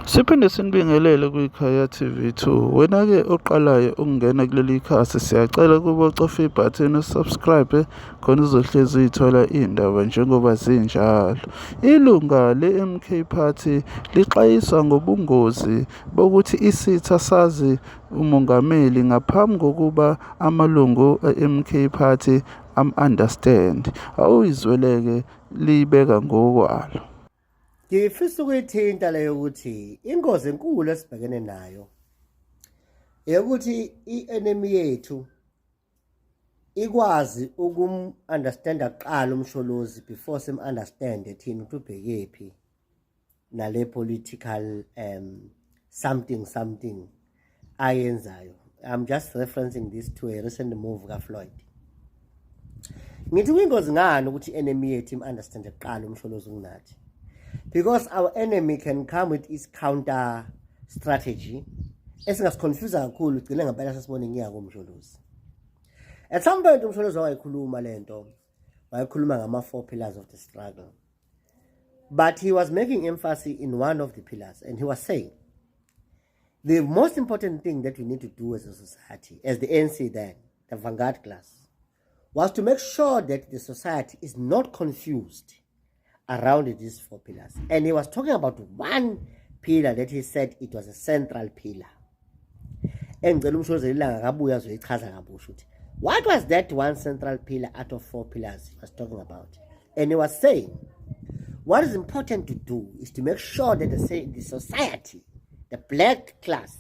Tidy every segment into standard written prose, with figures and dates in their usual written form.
Siphinde sinibingelele kwiKhaya TV 2. Wena-ke oqalayo ukungena kuleli khasi, siyacela ukuba ucofe ibhathini usubscribe khona uzohlezi uyithola iy'ndaba njengoba zinjalo. Ilunga le-MK Party lixwayiswa ngobungozi bokuthi isitha sazi umongameli ngaphambi kokuba amalungu e-MK Party am-understand. Awuyizwele-ke liyibeka ngokwalo. Ngifisa ukuyithinta leyo ukuthi ingozi enkulu esibhekene nayo eyokuthi i-enemy yethu ikwazi ukum-understanda kuqala uMsholozi before sim-understande thina ukuthi ubhekephi nale political something something ayenzayo. I'm just referencing this to a recent move kaFloyd. Ngithi kuyingozi ngani ukuthi i-enemy yethu im-understande kuqala uMsholozi kunathi, because our enemy can come with its counter strategy esingasiconfuse kakhulu, ugcine ngempela sesibone ngiyako uMsholozi. At some point uMsholozi wayikhuluma lento, wayekhuluma ngama-four pillars of the struggle, but he was making emphasis in one of the pillars, and he was saying the most important thing that we need to do as a society, as the ANC then, the vanguard class, was to make sure that the society is not confused around these four pillars. And he was talking about one pillar that he said it was a central pillar. Engicela uMsholozi ilanga kabuya azoyichaza kabusha ukuthi what was that one central pillar out of four pillars he was talking about. And he was saying what is important to do is to make sure that the society, the black class,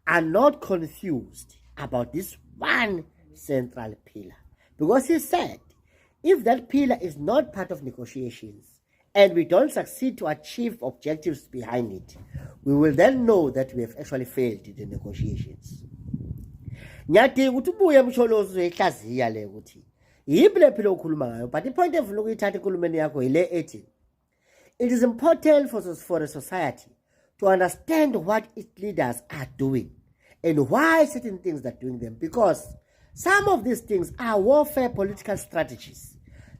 are not confused about this one central pillar. Because he said, if that pillar is not part of negotiations and we don't succeed to achieve objectives behind it, we will then know that we have actually failed in the negotiations. Ngiyadinga ukuthi ubuye uMsholozi uzoyihlaziya le ukuthi yiphi le pillar okhuluma ngayo, but ipoint evuna ukuyithatha enkulumeni yakho yile ethi it is important for a society to understand what its leaders are doing and why certain things are doing them, because some of these things are warfare political strategies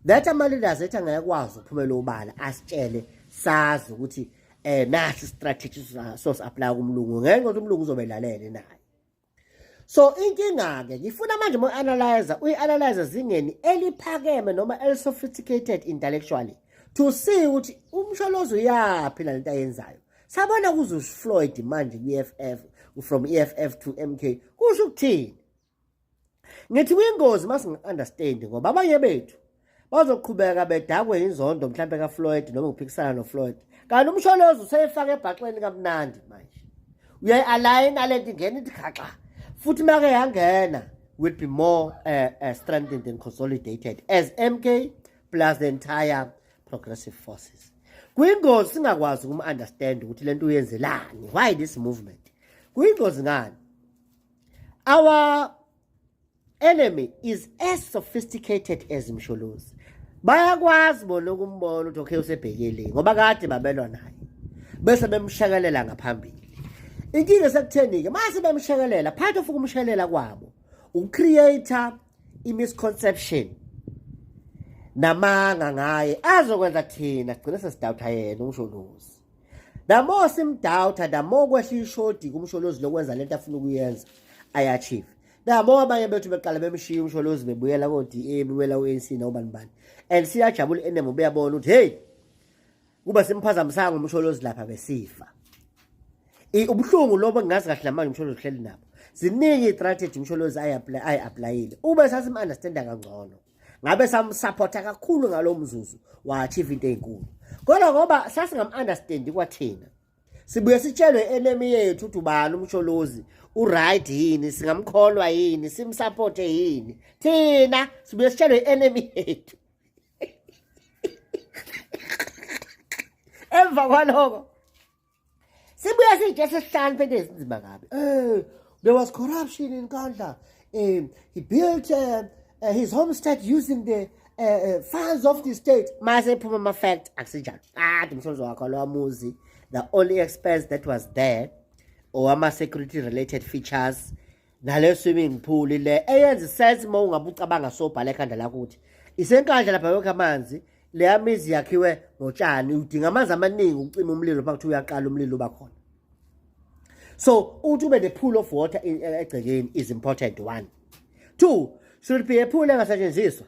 that ama-leaders ethi angayakwazi ukuphumela obala asitshele sazi ukuthi nasi strategy sosi-apply kumlungu, ngenxa yokuthi umlungu uzobe elalele naye. So inkinga-ke ngifuna manje uma u-analyze, uyi-analyze zingeni eliphakeme noma eli-sophisticated intellectually to see ukuthi uMsholozi uyaphi nalento ayenzayo. Sabona kuze Floyd manje ku-EFF, from EFF to MK, kusho ukuthini? Ngithi kuyingozi masinga-understand, ngoba abanye bethu bazoqhubeka bedakwe inzondo mhlampe kaFloyd noma ukuphikisana noFloyd, kanti uMsholozi useyifaka ebhaxeni kamnandi manje, uyayi-align lento, ingena ithi khaxa, futhi make yangena will be more strengthened and consolidated as MK plus the entire progressive forces. Kuyingozi singakwazi ukum-understand ukuthi lento uyenzelani, why this movement. Kuyingozi ngani? Our enemy is as sophisticated as Msholozi. Bayakwazi bona ukumbona ukuthi okay, usebhekele, ngoba kade babelwa naye bese bemshekelela ngaphambili. Inkinga sekutheni-ke mase bemshekelela, part of ukumshekelela kwabo ukucreate i-misconception namanga ngaye azokwenza thina sigcine sesidoubta yena uMsholozi. The more simdoubta, the more kwehla ishodi kuMsholozi lokwenza lento afuna ukuyenza ayi-achieve. The more abanye bethu beqala bemshiya uMsholozi, bebuyela ko-DA, bebuyela ku-ANC nobani bani, and siyajabula, enemy beyabona ukuthi hey, kuba simphazamisanga uMsholozi lapha besifa. Ubuhlungu lobo ngingazi kahle namanje uMsholozi uhleli nabo. Ziningi i-strategy uMsholozi ayi-applyile. Ube sasim-understanda kangcono, ngabe samsupporta kakhulu ngalo mzuzu, wa-achieve into ey'nkulu, kodwa ngoba sasingam-understandi kwathina, sibuye sitshelwe enemy yethu ukuthi ubani uMsholozi, uright yini, singamkholwa yini, simsupporte yini thina, sibuye sitshelwe i-enemy yethu. Emva kwaloko sibuye siyitshe sesihlanu into ezinzima kabi. There was corruption in Nkandla. He built his homestead using the funds of the state. Mase ephuma ama-fact, akusinjalo. Kade uMsholozi wakho lwamuzi, the only expense that was there or ama-security related features nale swimming pool le eyenza isense uma ungabe ucabanga sobhala ekhanda lakho ukuthi iseNkandla lapha yokho amanzi. Leya mizi yakhiwe ngotshani, udinga amanzi amaningi ukucima umlilo uma kuthiwa uyaqala umlilo uba khona. So ukuthi ube ne-pool of water egcekeni is important, one. Two, should be a pool engasetshenziswa,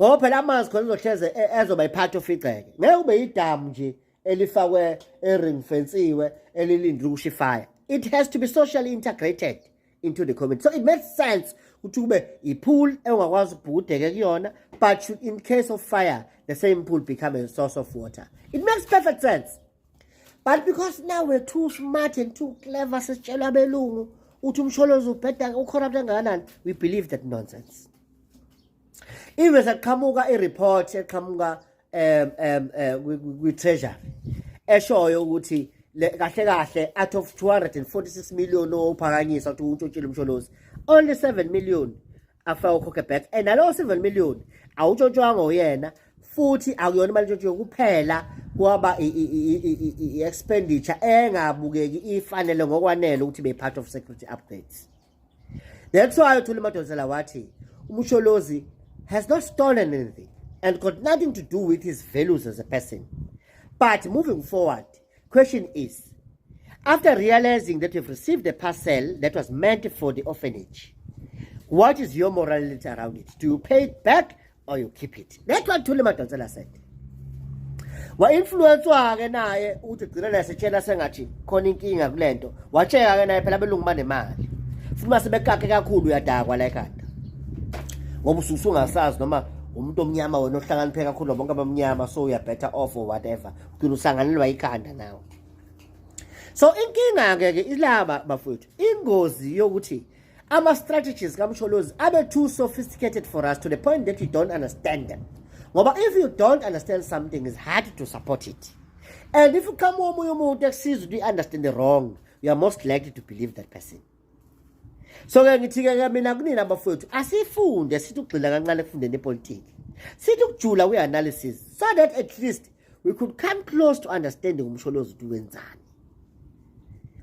ngoba phela amanzi khona uzohleze ezoba i-part of igceke. Ngeke ube idamu nje elifakwe e-ring fensiwe elilindile ukusha ifire. It has to be socially integrated into the community. So it makes sense ukuthi kube i-pool engakwazi ukubhukudeke kuyona, but should in case of fire the same pool become a source of water. It makes perfect sense. But because now we're too smart and too clever, sesitshelwa abelungu uthi uMsholozi ubheda, ucorrupt kangakanani, we believe that nonsense. Even saqhamuka i-report eqhamuka kwi-treasury eshoyo ukuthi kahle kahle out of 246 million ophakanyisa ukuthi untshontshile uMsholozi, only 7 million afake ukhokhe back, and nalowo 7 million awutshontshwanga uyena, futhi akuyona imali entshontshiwe kuphela, kwaba i-expenditure engabukeki ifanele ngokwanele ukuthi be part of security upgrades. That's why uThuli Madonsela wathi uMsholozi has not stolen anything and got nothing to do with his values as a person. But moving forward, question is, after realizing that you've received a parcel that was meant for the orphanage, what is your morality around it? Do you pay it back or you keep it? That's what Thuli Madonsela said. Wa-influence-wa-ke naye ukuthi gcina naye setshela sengathi khona inkinga kulento. Watsheka-ke naye, phela abelungu banemali, futhi uma sebekakhe kakhulu uyadakwa la ekhanda, ngoba usuke usungasazi noma umuntu omnyama wena ohlakaniphe kakhulu bonke abamnyama, so uya better off or whatever, ugcina usanganelwa ikhanda nawe. So inkinga-ke ke ilaba, bafowethu, ingozi yokuthi ama-strategies kaMsholozi abe too sophisticated for us to the point that you don't understand them, ngoba if you don't understand something, it's hard to support it. And if uqhamuka omunye umuntu ekusiza ukuthi you understand the wrong, you are most likely to believe that person. So ke ngithi-ke ke mina kunina bafowethu, asifunde, sithi ukugxila kancane ekufundeni ipolitiki, sithi ukujula kwi-analysis, so that at least we could come close to understanding uMsholozi ukuthi wenzani,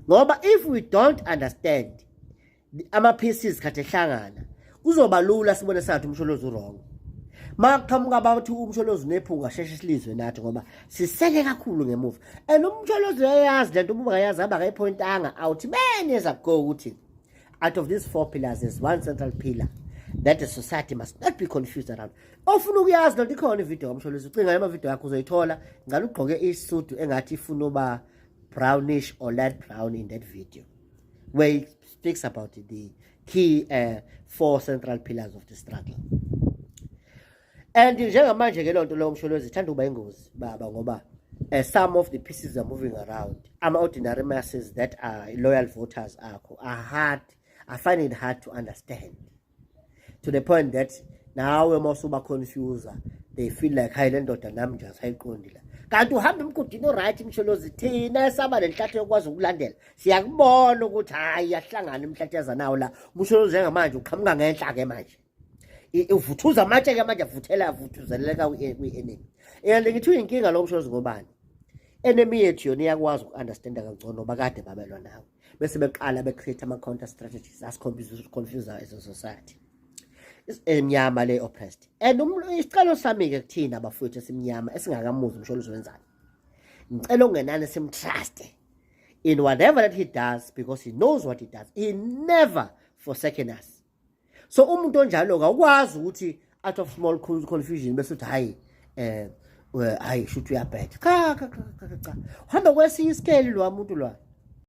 ngoba if we don't understand ama-pieces khathi ehlangana, kuzoba lula sibone sengathi uMsholozi u-wrong. Ma kuqhamuka bathi uMsholozi unephunga, sheshe silizwe nathi, ngoba sisele kakhulu ngemuva. And uMsholozi uyayazi lento, uma ungayazi hamba akayiphointanga out many years ago ukuthi out of these four pillars there's one central pillar that the society must not be confused around. Ofuna ukuyazi lento, ikhona ividiyo kaMsholozi, ucinga amavidiyo yakho uzoyithola. Ngale ugqoke isudu engathi ifuna uba brownish or light brown in that video where he speaks about the key four central pillars of the struggle. And njengamanje ke lonto lo Msholozi ithanda ukuba ingozi baba, ngoba some of the pieces are moving around. Ama-ordinary masses that are loyal voters akho are finding it hard to understand, to the point that nawe mawusuba confuse, they feel like, "Hayi, le ndoda nami nje asayiqondi la." Kanti uhamba emgodini o-right Msholozi. Thina esaba nenhlanhla yokwazi ukulandela siyakubona ukuthi hhayi, iyahlangana imhlatsheza nawo la. UMsholozi njengamanje uqhamuka ngenhla-ke manje, uvuthuza amatshe-ke manje, avuthela, avuthuzeleleka kwi-enemy. And ngithi uyinkinga lo Msholozi ngobani? Enemy yethu yona iyakwazi uku-understanda kangcono, bakade babelwa nawe, bese beqala be-create ama-counter strategies asiconfuse as a society emnyama le oppressed. And isicelo sami-ke kuthina abafowethu esimnyama esingakamuzi uMsholozi wenzani, ngicela okungenani simtruste in whatever that he does, because he knows what he does. He never forsaken us. So umuntu onjalo awukwazi ukuthi out of small confusion bese uthi, "Hayi, hayi, shuthi uyabhetha." Cha, cha, cha, cha, cha, uhamba kwesinye isikeli lo muntu lwa.